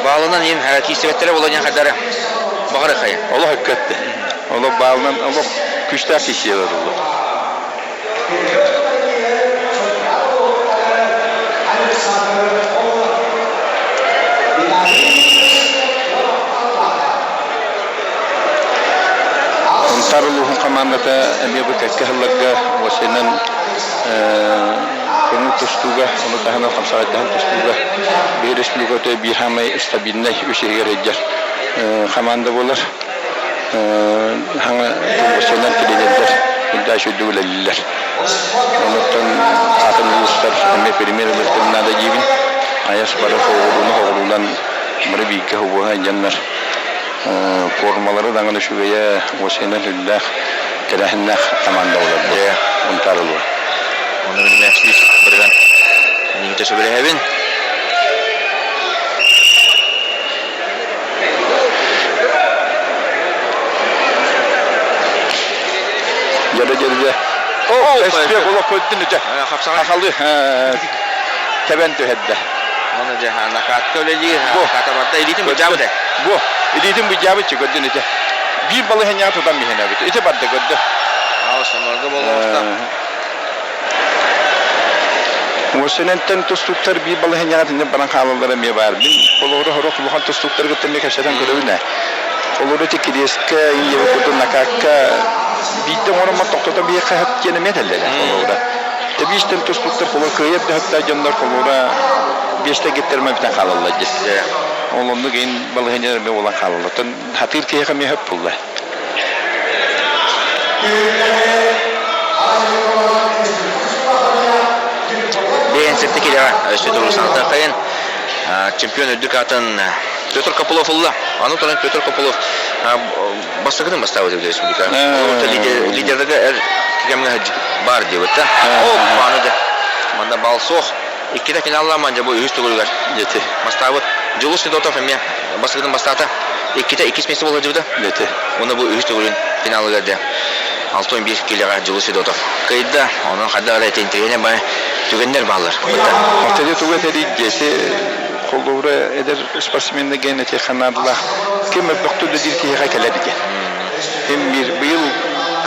Баалынан иин киирсибэттэрэ буолуо диэн хайдары баҕар хайа. Олох өккөттө. Олох баалынан олох күштээх киирсиэлэр олох. Сунтаар улууһун хамаандата эмиэ бу кэккэ сылларга уосайынан көҥүл тустууга, ону таһынан хамсаҕайдаһан тустууга биир республиката биир саамай стабильнай үс иһигэр сылдьар хамаанда буолар. Хаҥа уосайынан тренердэр үрдээх үрдүк үлэлииллэр. Онуттан атын улуустар эмиэ премьер ылыахтарын наада диибин. Айас бары хоҕурууну хоҕуруунан бары бииргэ хобуоһа дьоннор формалары даҕаны үчүгэйэ уосайынан үллээх тэрээһиннээх команда буолар Унтаар улуу. Оны мин бырган Никита сөбүлэһэбин. Дьэрэ дьэрэ. О, эспиэк олох көрдүн үтэ. Хахалы тэбэн түһэрдэ. Оны дьэ накатка үлэлиир, наката барда, илиитин быдьаабыт э. Бу, илиитин быдьаабыт чи көрдүн ити. Биир балыһанньаҕа тутан биһинэбит. Ити барда көрдө. Аус, онорго болоҕуста. Уосунентэн тустууктар биир балаһыанньаҕа итинник баран хаалаллара эмиэ баар. Мин холобура сорох улахан тустууктары кытта эмиэ кэпсэтэн көрөбүн ээ. Холобура ити Кириэскэ, ийэбит курдук Накакка биирдэ оҥороммор тохтотон биһиэхэ сөп диэн эмиэ этэллэр ээ холобура. Тэбиистэн тустууктар холобура кыайар да сөптөөх дьоннор холобура биэстэ гиттэрмэ бүтэн хаалаллар дии. Ол оннук иһин балаһыанньалар эмиэ буолан хаалаллар. Оттон хатыыр киһиэхэ эмиэ сөп буолла. Бэйэн сэттэ килэҕэ өссө туруусаҥтахайын чемпион үрдүк аатын Петр Копылов ылла. Аны туран Петр Копылов бастакытын бастаабыт эбит республика. Лидердерге эр кэмҥэ баар диэбит да. О, аны да манна бал суох. Иккитэ финаллааман дьэ бу үһүс төгүлүгэр Дети. бастаабыт. Дьулус Федотов эмиэ бастакытын бастаата. Иккитэ иккис миэстэ буола сылдьыбыта. Дети. Уонна бу үһүс төгүлүн финалыгар дьэ 61 киилэҕэ Дьулус Федотов кыайда. Онон хайдах эрэ интэриэһинэй баай түгэннэр бааллар. Ортодо тугу этэрий диэти холобура эдэр спортсменна ген этиэххэ наадалаах ким өрбөхтө үлэлиир киһиэхэ кэлэр диэн. Ким биир быйыл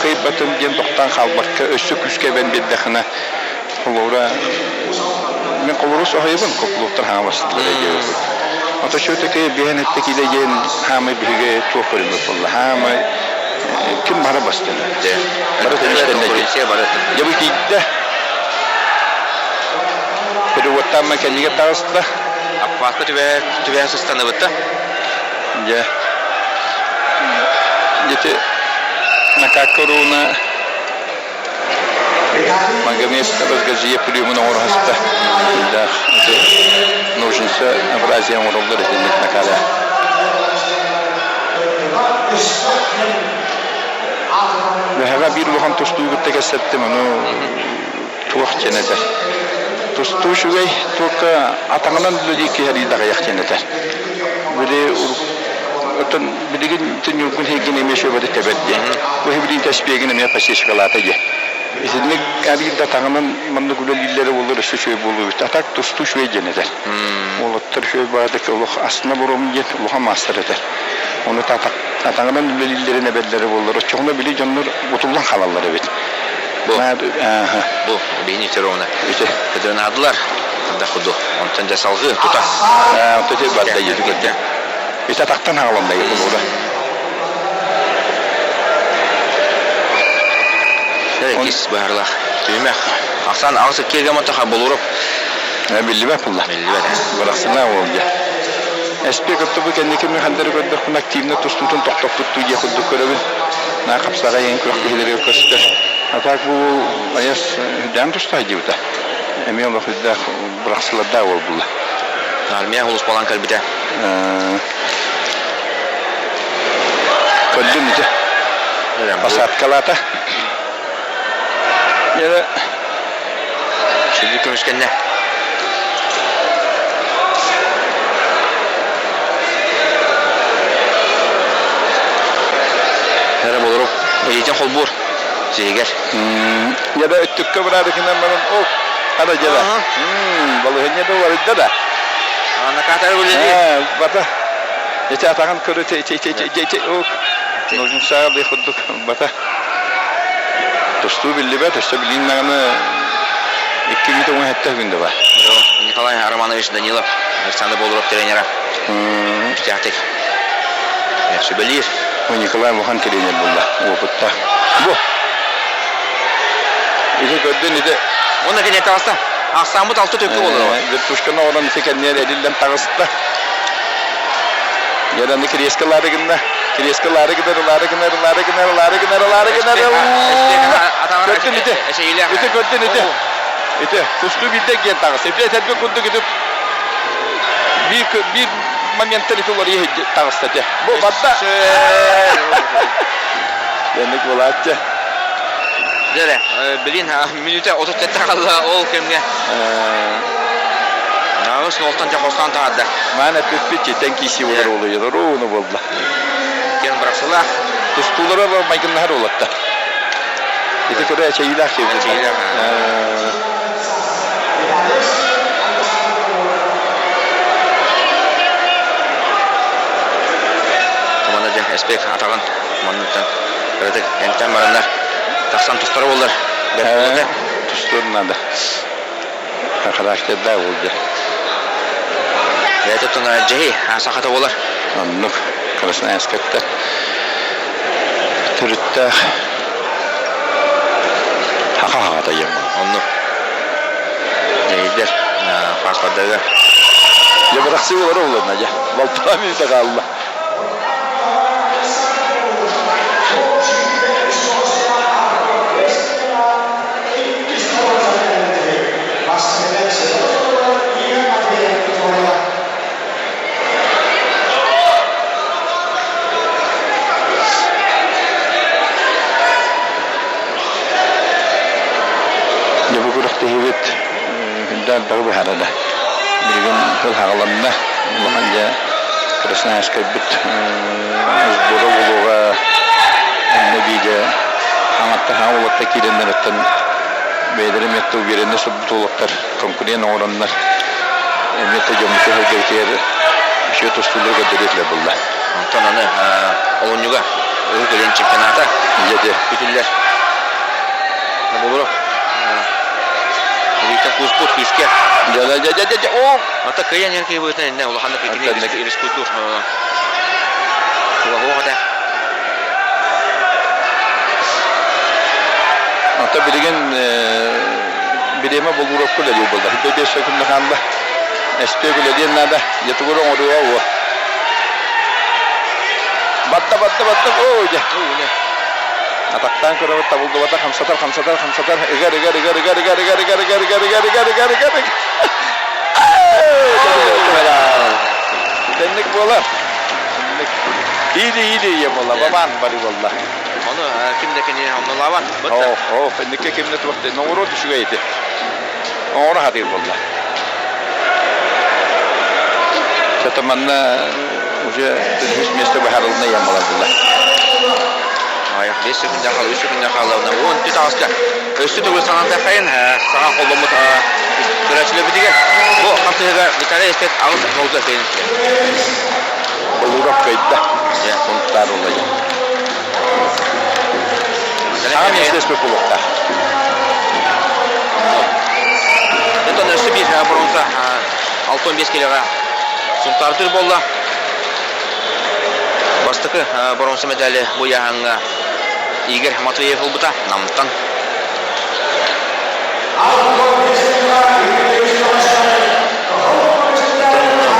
кыайбатым диэн тохтоон хаалбакка өссө күүскэ эбэн биэрдэххинэ Холобура, мин холобурус оһойобун, куплуттар хаҥа бастылар диэбиппит. Ото все-таки биһэн этте киле диэн хаамай биһиги туох көрүммүт буолла. Хаамай ким бара бастын. Бары тэнистэннэ бары. Дьэ бу тиийдэ. Переводтаамма кэннигэр таҕыста. Аппааска түбэһэ түбэһэ сыстаныбыта. Дьэ. Дьэ накакка руна Магомед Разгазиев приемун оҥоро сыста. Элбэх ножница абразия оҥороллор итинник накала. Бэһэҕэ биир улахан тустуу кытта кэпсэттим, ону туох диэн этэр. Тустуу үчүгэй, туохха атаҕынан үлэлии киһи даҕайах диэн этэр. Били оттон билигин Ньургун Хейгин эмиэ шөбөтө тэбэр диэн. Бу билигин тэспиэгин эмиэ подсечкалаата диэн. Итинник арыый да таҥынан маннык үлэлииллэрэ буоллар өссө үчүгэй буолуо эбит. А так тустуу үчүгэй диэн этэр. Уолаттар үчүгэй баҕайытык олох астына боруом диэн улахан маастар этэр. Ону атаҕынан үлэлииллэрин эбэллэрэ буоллар, оччоҕуна били дьоннор бутуллан хаалаллар эбит. Бу бу биһини Теровна көтөрүн Анда куду. Онтон дьэ салгыы тута. Онтон дьэ барда дьэ Ити атахтан хааланна булуура. Иккис быһарлах түмэх. Ахсан аҕыс иккигэ матаха булуруп. Биллибэт булла. Биллибэт. Бырахсына ол дьэ. СП кытта бу кэнники механдары көрдөхпүнэ активно тустуутун тохтоппуттуу диэх курдук көрөбүн. На хапсаҕай ең күрэх киһилэригэр көстөр. А так бу айас дээн тустаай диэбитэ. Эмиэ олох үрдээх бырахсылардаах уол булла. Армия улуспалаан кэлбитэ. Көрдүм ити. Посадкалаата. Дьэ Сүрдүк көмүскэннэ. Эрэ болорук илиитин холбуур сиһигэр. Дьэ өттүккэ быраадыкынан баран ол хара дьэ балыһынньа да уларыйда да. Накатары үлэлиир. Ылбата. Ити атаҕын көрүтэ ити ити ити ити ок. Ножницаҕа курдук ылбата. Тустуу биллибэт, өссө билигин даҕаны 2017 күндэ бар. Николай Романович Данилов, Александр Болуров тренера. Үстээхтик сүбэлиир. Николай улахан тренер буолла, опытта. Бу. Ити көрдүн ити. Онно кини таҕыста. Ахсааммыт алты төккө буолар. Вертушканы оҕонон ити кэнниэр эриллэн таҕыста. Дьэ, кириэскэ лаары гынна. Кириэскэ лаары гынар, лаары гынар, лаары гынар, лаары гынар, лаары гынар. Көрдүн ити. Ити көрдүн ити. Ити тустуу биирдэ киэн таҕыс. Ити этэргэ курдук ити биир биир моменттар ити уларыйа таҕыста ити. Бу барда. Яннык буолааччы. Дьэ, билин мүнүүтэ 37 хаалла ол кэмҥэ. Аҕыс нолтан дьэ хостаан таһаарда. Маан эппиппит тэн кииси буолар уолуйар ууну буолла. Киэн бырахсылаах. Тустуулара майгыннаһар уолатта. Ити көрө эчэйиилээх киһи. Эчэйиилээх. Команда дьэ эспек атаҕын манныттан кыратык эмтэн бараннар тахсан тустара буоллар. Тустуон надо. Характердаах буолда. Бэйэтэ дьэһи сахата буолар. Оннук Красноярскайта төрүттээх хаха хаҕата ийэм. Оннук. Дьэһийдэр паспордарыгар. Дьэ бырахсыы олоро уланна дьэ. Балтараа мүнүүтэ хаалла. Дьэ бу күрэхтэһиибит күндэ элбэҕи быһаарара. Билигин сыл хаҕаланна. Улахан дьэ Красноярскайбыт сбора буолуоҕа онно биирэ хаҥатта хаҥа уолаттар киирэннэр оттон бэйэлэрэ эмиэ уверенно сылдьыбыт уолаттар конкурент оҥороннор эмиэ да дьоммуту сэргэбитигэр үчүгэй тустуулары көрдөрүө этилэр буолла. Онтон аны олунньуга Уһук Илин чемпионата Дьэ бүтүллэр. Болуров Витя кууспут күүскэ. Дьэ дьэ дьэ дьэ о Ата кыйан эр кыйбытын инне улаханнык итини рискуйдуур. Туга этэ. Ата билигин бириэмэ Болуровка үлэлиир буолла. Бэбиэс күннэ хаалла. Эспиэк үлэлиэн наада. Дьэ тугур оҥоруо уо. Батта батта батта оо дьэ. Атахтаан көрөбүт табыллыбата хамсатар хамсатар хамсатар ыгар ыгар ыгар ыгар ыгар ыгар ыгар ыгар ыгар ыгар ыгар ыгар ыгар Дэнник буолар. Иили иили ийэ буолла, бабаан бары буолла. Ону ким да кини оннулаабат. Оо, оо, инникке ким да туох оҥоруо үчүгэй ити. Оҥоро хатыыр буолла. Что-то манна уже үһүс место быһаарылына ийэм буолар буолла. Аяқ 5 секунда қалды, 3 секунда қалды. Он түт ағысты. Өссө төгүл санаан саҥа холбоммут көрөөччүлэрбитигэр бу хапсыһыга Виталий Эспет аҕыс голга кыайын Болуров кыайда. Сунтаар улайа. Саҥа миэстэ буолуохтаах. Онтон өссө биир бронза 65 килоҕа Сунтаардыыр буолла. Бастакы боруонса медали бу ыйааһыҥҥа Игорь Матвеев ылбыта Намтан.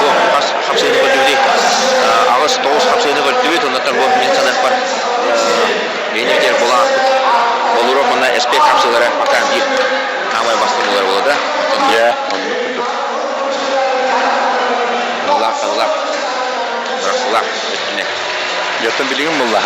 Бу хас хапсыыны көрдүбүтүй? Аҕыс тоҕус хапсыыны көрдүбүт, оннуттан бу мин саныахпар бэйэни була Болуров уонна СП хапсыылара пока биир хаамай бастыҥ буолар буолла да. Дьэ, оннук курдук. Хаҥылаах, хаҥылаах, бырахсылаах өттүнэ. Дьоттон билигин булла.